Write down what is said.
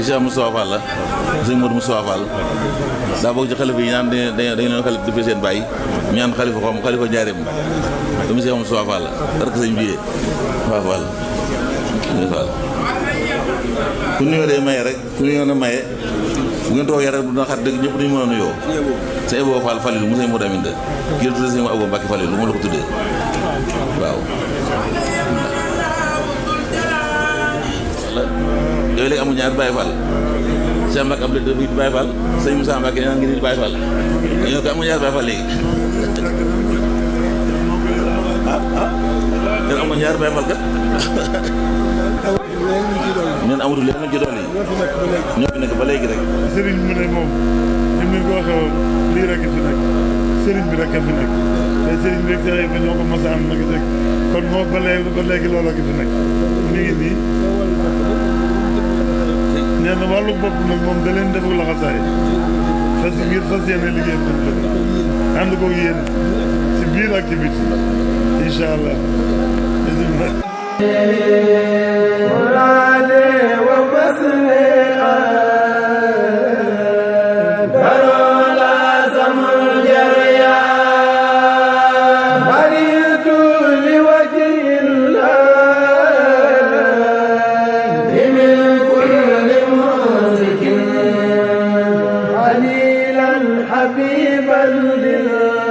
kii Cheikh Moustapha Fall la sëñ Modou Moustapha Fall daa bokk ci xalifa yi ñaan dañu leen xalif defee seen bàyyi ñaan xalifa njaareem dama Cheikh Moustapha Fall la rek sëñ bi Moustapha Fall ku nuyoo dee maye rek ku nuyoo na maye bu ngeen toogee rek dina xat dëgg ñëpp duñu mën a nuyoo sëñ Abo Fall Fallilu mu sëñ Modou Aminta kii la tuddee sëñ Abo Mbacke Fallilu lu ma la ko tuddee waaw yooyu léegi amul ñaari Baye Fall Cheikh Mbacke am la def it Baye Fall sëñ Moussa Mbacke ñaan ngi nit Baye Fall ñoo ko amul ñaari Baye Fall léegi ngeen amul ñaari Baye Fall kat ñun amatul leen ci dool yi ñoo fi nekk ba léegi rek sëriñ mu ne moom ñun ñu ko waxee woon lii rek fi nekk sëriñ bi rek a fi nekk te sëriñ bi rek sax ba ñoo ko mos a am nag rek kon moo ba léegi loolu a fi nekk mi ngi nii nee na wàllu bopp nag moom da leen deful laxasaay fas yéene liggéey ànd ko yéen si biir ak ci biti incha allah حبيبا لله